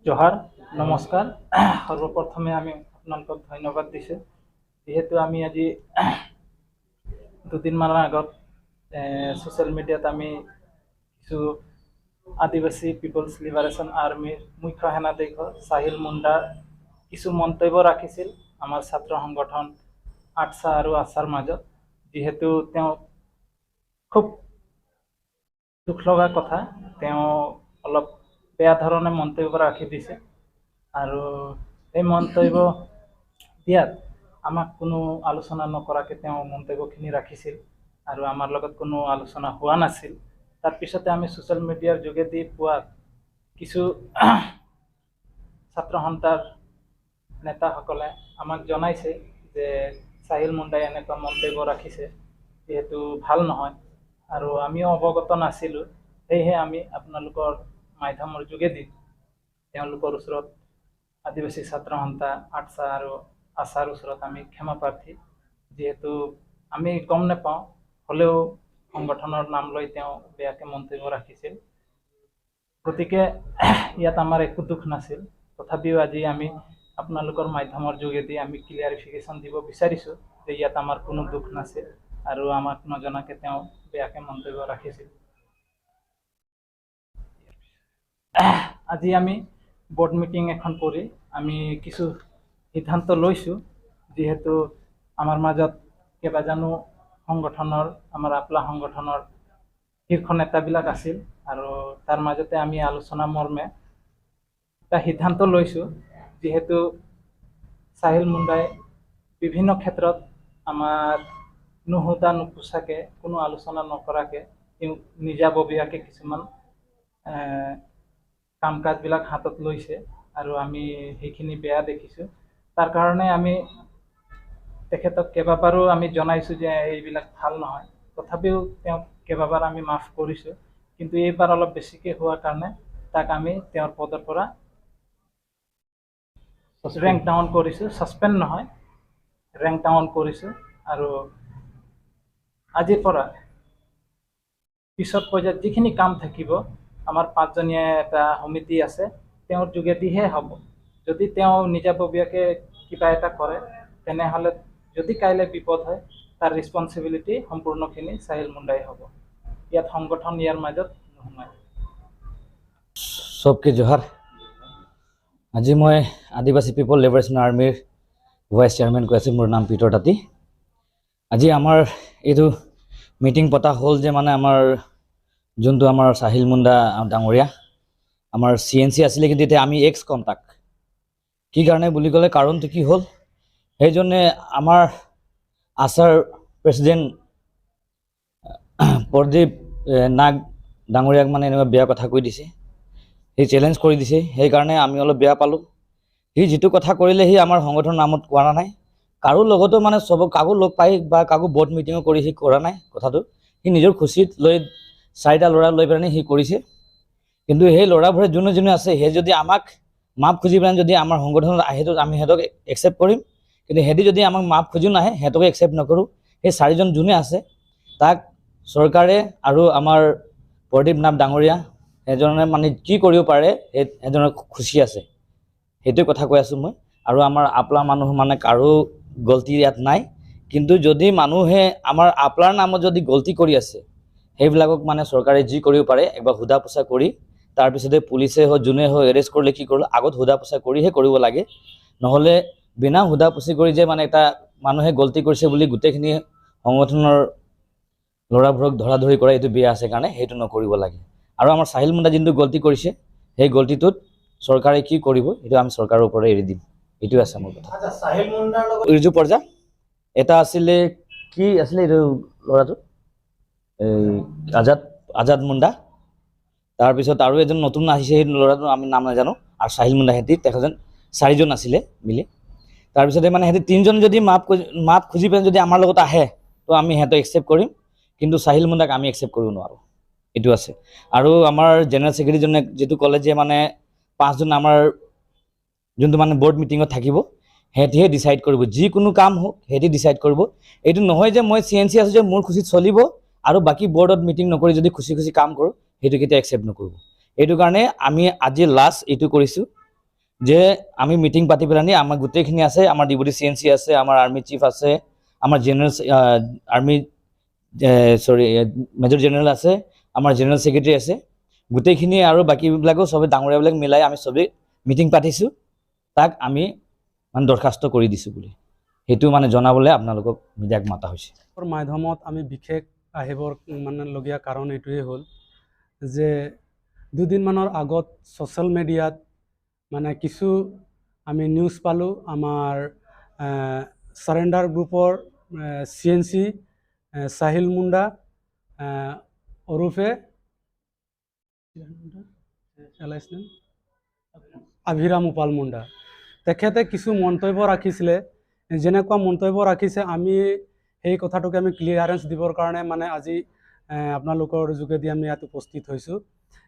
জহাৰ, নমস্কাৰ। সৰ্বপ্ৰথমে আমি আপোনালোকক ধন্যবাদ দিছোঁ, যিহেতু আমি আজি দুদিনমানৰ আগত ছ'চিয়েল মিডিয়াত আমি কিছু আদিবাসী পিপলছ লিবাৰেশ্যন আৰ্মীৰ মুখ্য সেনাধ্যক্ষ চাহিল মুণ্ডাৰ কিছু মন্তব্য ৰাখিছিল আমাৰ ছাত্ৰ সংগঠন আটছা আৰু আছাৰ মাজত। যিহেতু তেওঁ খুব দুখ লগা কথা, তেওঁ অলপ বেয়া ধৰণে মন্তব্য ৰাখি দিছে আৰু এই মন্তব্য দিয়াত আমাক কোনো আলোচনা নকৰাকৈ তেওঁ মন্তব্যখিনি ৰাখিছিল আৰু আমাৰ লগত কোনো আলোচনা হোৱা নাছিল। তাৰপিছতে আমি ছ'চিয়েল মিডিয়াৰ যোগেদি পোৱাত কিছু ছাত্ৰ সন্থাৰ নেতাসকলে আমাক জনাইছে যে চাহিল মুণ্ডাই এনেকুৱা মন্তব্য ৰাখিছে, যিহেতু ভাল নহয় আৰু আমিও অৱগত নাছিলোঁ। সেয়েহে আমি আপোনালোকৰ মাধ্যমৰ যোগেদি তেওঁলোকৰ ওচৰত, আদিবাসী ছাত্ৰ সন্থা আটছা আৰু আছাৰ ওচৰত আমি ক্ষমা প্ৰাৰ্থী, যিহেতু আমি গম নাপাওঁ হ'লেও সংগঠনৰ নাম লৈ তেওঁ বেয়াকৈ মন্তব্য ৰাখিছিল। গতিকে ইয়াত আমাৰ একো দুখ নাছিল। তথাপিও আজি আমি আপোনালোকৰ মাধ্যমৰ যোগেদি আমি ক্লিয়াৰিফিকেশ্যন দিব বিচাৰিছোঁ যে ইয়াত আমাৰ কোনো দুখ নাছিল আৰু আমাক নজনাকৈ তেওঁ বেয়াকৈ মন্তব্য ৰাখিছিল। আজি আমি বৰ্ড মিটিং এখন কৰি আমি কিছু সিদ্ধান্ত লৈছোঁ। যিহেতু আমাৰ মাজত কেইবাজনো সংগঠনৰ, আমাৰ আপলা সংগঠনৰ শীৰ্ষ নেতাবিলাক আছিল আৰু তাৰ মাজতে আমি আলোচনা মৰ্মে এটা সিদ্ধান্ত লৈছোঁ। যিহেতু চাহিল মুণ্ডাই বিভিন্ন ক্ষেত্ৰত আমাৰ নুসুধা নুপুচাকৈ, কোনো আলোচনা নকৰাকৈ তেওঁ নিজাববীয়াকৈ কিছুমান কাম কাজবিলাক হাতত লৈছে আৰু আমি সেইখিনি বেয়া দেখিছোঁ। তাৰ কাৰণে আমি তেখেতক কেইবাবাৰো আমি জনাইছোঁ যে এইবিলাক ভাল নহয়। তথাপিও তেওঁক কেইবাবাৰ আমি মাফ কৰিছোঁ, কিন্তু এইবাৰ অলপ বেছিকৈ হোৱাৰ কাৰণে তাক আমি তেওঁৰ পদৰ পৰা ৰেংক ডাউন কৰিছোঁ। ছাছপেণ্ড নহয়, ৰেংক ডাউন কৰিছোঁ। আৰু আজিৰ পৰা পিছত পৰ্যায়ত যিখিনি কাম থাকিব, আমাৰ পাঁচজনীয়া এটা সমিতি আছে, তেওঁৰ যোগেদিহে হ'ব। যদি তেওঁ নিজাববীয়াকৈ কিবা এটা কৰে, তেনেহ'লে যদি কাইলৈ বিপদ হয়, তাৰ ৰেচপনচিবিলিটি সম্পূৰ্ণখিনি চাহিল মুণ্ডাই হ'ব। ইয়াত সংগঠন ইয়াৰ মাজত নোসোমায়। চবকে জোহাৰ। আজি মই আদিবাসী পিপল লিবাৰেশ্যন আৰ্মীৰ ভাইচ চেয়াৰমেন কৈ আছোঁ। মোৰ নাম পিটৰ তাঁতী। আজি আমাৰ এইটো মিটিং পতা হ'ল যে মানে আমাৰ যোনটো আমাৰ চাহিল মুণ্ডা ডাঙৰীয়া আমাৰ চি এন চি আছিলে, কিন্তু এতিয়া আমি এক্স কম তাক। কি কাৰণে বুলি ক'লে, কাৰণটো কি হ'ল, সেইজনে আমাৰ আছাৰ প্ৰেচিডেণ্ট প্ৰদীপ নাগ ডাঙৰীয়াক মানে এনেকুৱা বেয়া কথা কৈ দিছে, সি চেলেঞ্জ কৰি দিছে। সেইকাৰণে আমি অলপ বেয়া পালোঁ। সি যিটো কথা কৰিলে, সি আমাৰ সংগঠনৰ নামত কোৱা নাই, কাৰো লগতো মানে চবক কাকো লগ পাই বা কাকো বৰ্ড মিটিঙো কৰি সি কৰা নাই কথাটো। সি নিজৰ খুচিত লৈ চাৰিটা ল'ৰা লৈ পেলাই সি কৰিছে। কিন্তু সেই ল'ৰাবোৰে যোনে যোনে আছে, সেই যদি আমাক মাপ খুজি পেলাই যদি আমাৰ সংগঠনত আহে, তো আমি সিহঁতক একচেপ্ট কৰিম। কিন্তু সিহঁতি যদি আমাক মাপ খুজিও নাহে, সিহঁতকো একচেপ্ট নকৰোঁ। সেই চাৰিজন যোনে আছে, তাক চৰকাৰে আৰু আমাৰ প্ৰদীপ নাথ ডাঙৰীয়া সেইজনে মানে কি কৰিব পাৰে, সেই সেইজনৰ খুচি আছে, সেইটোৱে কথা কৈ আছোঁ মই। আৰু আমাৰ আপলা মানুহ মানে কাৰো গলতি ইয়াত নাই। কিন্তু যদি মানুহে আমাৰ আপলাৰ নামত যদি গলতি কৰি আছে, সেইবিলাকক মানে চৰকাৰে যি কৰিব পাৰে, একবাৰ সোধা পোছা কৰি তাৰপিছতে পুলিচে হওক, যোনে হওক, এৰেষ্ট কৰিলে কি কৰিলে, আগত সোধা পোছা কৰিহে কৰিব লাগে। নহ'লে বিনা সোধা পুছি কৰি যে মানে এটা মানুহে গলতি কৰিছে বুলি গোটেইখিনি সংগঠনৰ ল'ৰাবোৰক ধৰা ধৰি কৰা, এইটো বেয়া আছে কাৰণে সেইটো নকৰিব লাগে। আৰু আমাৰ চাহিল মুণ্ডা যোনটো গলতি কৰিছে, সেই গলতিটোত চৰকাৰে কি কৰিব, সেইটো আমি চৰকাৰৰ ওপৰত এৰি দিম। এইটোৱে আছে মোৰ কথা। আচ্ছা, চাহিল মুণ্ডাৰ লগত ৰিজু পৰ্জা এটা আছিলে, কি আছিলে এইটো ল'ৰাটো, এই আজাদ মুণ্ডা। তাৰপিছত আৰু এজন নতুন আহিছে, সেই ল'ৰাটো আমি নাম নাজানো। আৰু চাহিল মুণ্ডা, সিহঁতি তেখেতজন চাৰিজন আছিলে মিলি। তাৰপিছতে মানে সিহঁতি তিনিজন যদি মাপ খুজি পেলাই যদি আমাৰ লগত আহে, তো আমি সিহঁতক একচেপ্ট কৰিম। কিন্তু চাহিল মুণ্ডাক আমি একচেপ্ট কৰিব নোৱাৰোঁ, এইটো আছে। আৰু আমাৰ জেনেৰেল ছেক্ৰেটাৰীজনে যিটো ক'লে যে মানে পাঁচজন আমাৰ যোনটো মানে বৰ্ড মিটিঙত থাকিব, সিহঁতিহে ডিচাইড কৰিব। যিকোনো কাম হওক, সিহঁতি ডিচাইড কৰিব। এইটো নহয় যে মই চি এন চি আছোঁ যে মোৰ খুচিত চলিব আৰু বাকী বৰ্ডত মিটিং নকৰি যদি খুচি খুচি কাম কৰোঁ, সেইটো কেতিয়া একচেপ্ট নকৰিব। এইটো কাৰণে আমি আজি লাষ্ট এইটো কৰিছোঁ। যে আমি মিটিং পাতি পেলানি আমাৰ গোটেইখিনি আছে, আমাৰ ডিপুটি চি এন চি আছে, আমাৰ আৰ্মি চিফ আছে, আমাৰ general army sorry major general আছে, আমাৰ জেনেৰেল ছেক্ৰেটাৰী আছে, গোটেইখিনি আৰু বাকীবিলাকো চবে ডাঙৰীয়াবিলাক মিলাই আমি চবেই মিটিং পাতিছোঁ। তাক আমি মানে দৰখাস্ত কৰি দিছোঁ বুলি সেইটো মানে জনাবলৈ আপোনালোকক মিডিয়াক মাতা হৈছে। মাধ্যমত আমি বিশেষ আহিবৰ মানে লগীয়া কাৰণ এইটোৱেই হ'ল যে দুদিনমানৰ আগত ছ'চিয়েল মিডিয়াত মানে কিছু আমি নিউজ পালোঁ, আমাৰ চাৰেণ্ডাৰ গ্ৰুপৰ চি এন চি চাহিল মুণ্ডা ওৰফে আভিৰাম উপাল মুণ্ডা, তেখেতে কিছু মন্তব্য ৰাখিছিলে। যেনেকুৱা মন্তব্য ৰাখিছে আমি সেই কথাটোকে আমি ক্লিয়াৰেঞ্চ দিবৰ কাৰণে মানে আজি আপোনালোকৰ যোগেদি আমি ইয়াত উপস্থিত হৈছোঁ।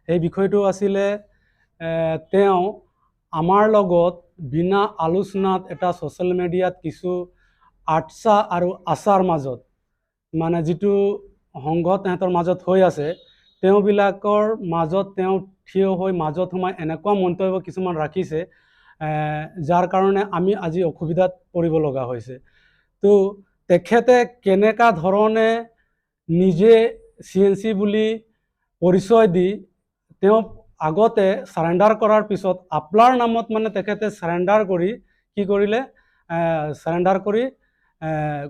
সেই বিষয়টো আছিলে তেওঁ আমাৰ লগত বিনা আলোচনাত এটা ছ'চিয়েল মিডিয়াত কিছু আটছা আৰু আছাৰ মাজত মানে যিটো সংঘত তেহেঁতৰ মাজত হৈ আছে, তেওঁবিলাকৰ মাজত তেওঁ থিয় হৈ মাজত সোমাই এনেকুৱা মন্তব্য কিছুমান ৰাখিছে যাৰ কাৰণে আমি আজি অসুবিধাত পৰিব লগা হৈছে। তো তেখেতে কেনেকুৱা ধৰণে নিজে চি এন চি বুলি পৰিচয় দি তেওঁ আগতে চাৰেণ্ডাৰ কৰাৰ পিছত আপলাৰ নামত মানে তেখেতে চাৰেণ্ডাৰ কৰি কি কৰিলে, চাৰেণ্ডাৰ কৰি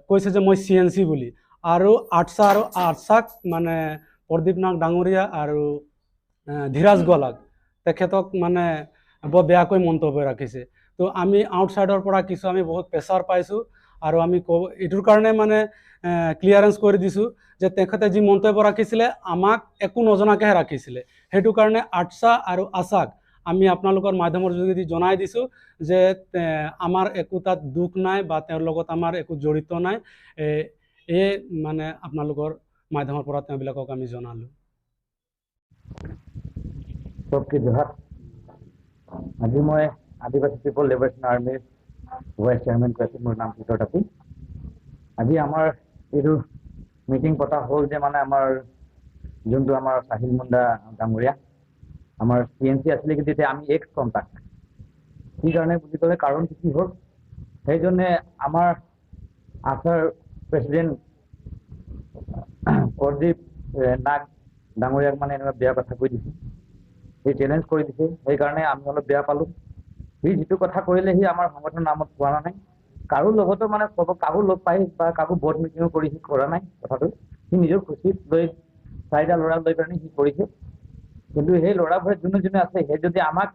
কৈছে যে মই চি এন চি বুলি, আৰু আটছা আৰু আটছাক মানে প্ৰদীপ নাগ ডাঙৰীয়া আৰু ধীৰাজ গোৱালাক তেখেতক মানে বৰ বেয়াকৈ মন্তব্য ৰাখিছে। তো আমি আউটছাইডৰ পৰা কিছু আমি বহুত প্ৰেছাৰ পাইছোঁ আৰু আমি এইটোৰ কাৰণে মানে ক্লিয়াৰেঞ্চ কৰি দিছোঁ যে তেখেতে যি মন্তব্য ৰাখিছিলে আমাক একো নজনাকৈহে ৰাখিছিলে। সেইটো কাৰণে আটছা আৰু আছাক আমি আপোনালোকৰ মাধ্যমৰ যোগেদি জনাই দিছোঁ যে আমাৰ একো তাত দুখ নাই বা তেওঁৰ লগত আমাৰ একো জড়িত নাই। এই মানে আপোনালোকৰ মাধ্যমৰ পৰা তেওঁবিলাকক আমি জনালোঁ। চবকে জোহাৰ। আজি মই আদিবাসী পিপল লিবাৰেশ্যন আৰ্মীৰ ভাইচ চেয়াৰমেন কৈ আছোঁ। মোৰ নাম কিশোৰ তাঁতী। আজি আমাৰ এইটো মিটিং পতা হ'ল যে মানে আমাৰ যোনটো আমাৰ চাহিল মুণ্ডা ডাঙৰীয়া আমাৰ চি এন চি আছিলে, কিন্তু এতিয়া আমি এক্স কম তাক। কি কাৰণে বুলি ক'লে কাৰণটো কি হ'ল, সেইজনে আমাৰ আছাৰ প্ৰেচিডেণ্ট প্ৰদীপ নাগ ডাঙৰীয়াক মানে এনেকুৱা বেয়া কথা কৈ দিছে, সি চেলেঞ্জ কৰি দিছে। সেইকাৰণে আমি অলপ বেয়া পালোঁ। সি যিটো কথা কৰিলে সি আমাৰ সংগঠনৰ নামত কোৱা নাই, কাৰো লগতো মানে কাকো লগ পাই বা কাকো বৰ্ড মিটিঙো কৰি সি কৰা নাই কথাটো। সি নিজৰ খুচিত লৈ চাৰিটা ল'ৰা লৈ কাৰণে সি কৰিছে। কিন্তু সেই ল'ৰাবোৰে যোনে যোনে আছে সেই যদি আমাক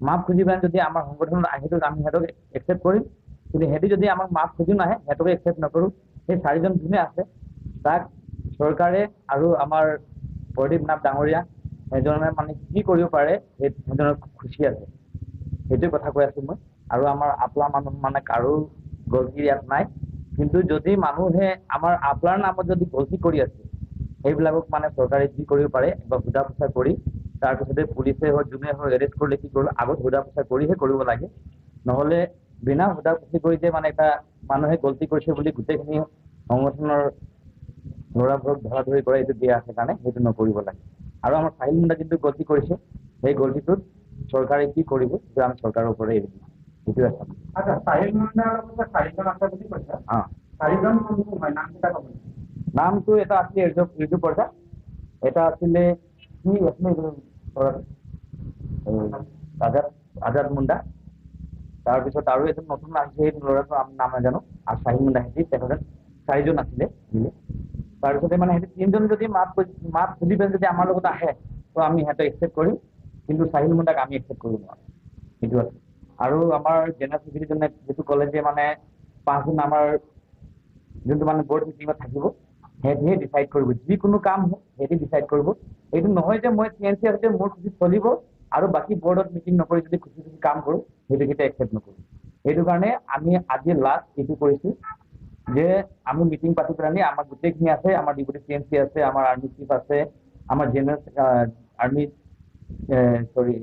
মাফ খুজি পেলাই যদি আমাৰ সংগঠনত আহে তো আমি সিহঁতক একচেপ্ট কৰিম, কিন্তু সিহঁতি যদি আমাক মাফ খুজি নাহে সিহঁতকো একচেপ্ট নকৰোঁ। সেই চাৰিজন যোনে আছে তাক চৰকাৰে আৰু আমাৰ প্ৰদীপ নাথ ডাঙৰীয়া সেইজনে মানে কি কৰিব পাৰে সেইজনৰ খুচি আছে, সেইটোৱে কথা কৈ আছোঁ মই। আৰু আমাৰ আপলা মানুহ মানে কাৰো গলতি ইয়াত নাই, কিন্তু যদি মানুহে আমাৰ আপলাৰ নামত যদি গলতি কৰি আছে সেইবিলাকক মানে চৰকাৰে যি কৰিব পাৰে বা সোধা পোছা কৰি তাৰপিছতে পুলিচে হওক যোনে হওক এৰেষ্ট কৰিলে কি কৰিলে আগত সোধা পোছা কৰিহে কৰিব লাগে। নহ'লে বিনা সোধা পুছি কৰি যে মানে এটা মানুহে গলতি কৰিছে বুলি গোটেইখিনি সংগঠনৰ ল'ৰাবোৰক ধৰা ধৰি কৰে এইটো বেয়া আছে কাৰণে সেইটো নকৰিব লাগে। আৰু আমাৰ চাহিল মুণ্ডা যোনটো গলতি কৰিছে সেই গলতিটোত চৰকাৰে কি কৰিব সেইটো আমি চৰকাৰৰ ওপৰতে এৰি দিম, সেইটোৱে আছে। আচ্ছা, চাহিল মুণ্ডাৰ লগতে চাৰিজন আছে বুলি কৈছে। অঁ, চাৰিজন কোন কোন হয় নামকেইটা ক'ব নেকি? নামটো এটা আছিলে ৰিজু পৰ্জা, এটা আছিলে কি আছিলে আজাদ আজাদ মুণ্ডা, তাৰপিছত আৰু এজন নতুন আহিছে সেই ল'ৰাটোৰ নাম নাজানো, আৰু চাহিল মুণ্ডা সিহঁতি তেখেতে চাৰিজন আছিলে মিলি। তাৰপিছতে মানে সিহঁতি তিনিজন যদি মাফ খুজি পেলাই যদি আমাৰ লগত আহে তো আমি সিহঁতক একচেপ্ট কৰিম, কিন্তু চাহিল মুণ্ডাক আমি একচেপ্ট কৰিব নোৱাৰোঁ, সেইটো আছে। আৰু আমাৰ জেনেৰেল ছেক্ৰেটাৰীজনে যিটো ক'লে যে মানে পাঁচজন আমাৰ যোনটো মানে বৰ্ড মিটিঙত থাকিব সিহঁতিহে ডিচাইড কৰিব, যিকোনো কাম হওক সিহঁতি ডিচাইড কৰিব। এইটো নহয় যে মই চি এন চি আছে মোৰ খুচি চলিব আৰু বাকী বৰ্ডত মিটিং নকৰি যদি খুচি খুচি কাম কৰোঁ সেইটো কেতিয়া একচেপ্ট নকৰোঁ। সেইটো কাৰণে আমি আজি লাষ্ট এইটো কৰিছোঁ যে আমি মিটিং পাতি পেলাই আমাৰ গোটেইখিনি আছে, আমাৰ ডিপুটি চি এন চি আছে, আমাৰ আৰ্মি চিফ আছে, আমাৰ general army sorry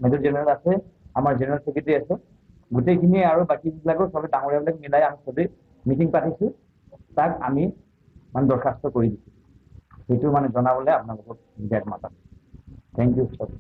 major general আছে, আমাৰ জেনেৰেল ছেক্ৰেটাৰী আছে, গোটেইখিনি আৰু বাকীবিলাকো চবে ডাঙৰীয়াবিলাক মিলাই আমি চবেই মিটিং পাতিছোঁ। তাক আমি মানে দৰখাস্ত কৰি দিছোঁ, সেইটো মানে জনাবলৈ আপোনালোকক মিডিয়াক মাতা। Thank you চব।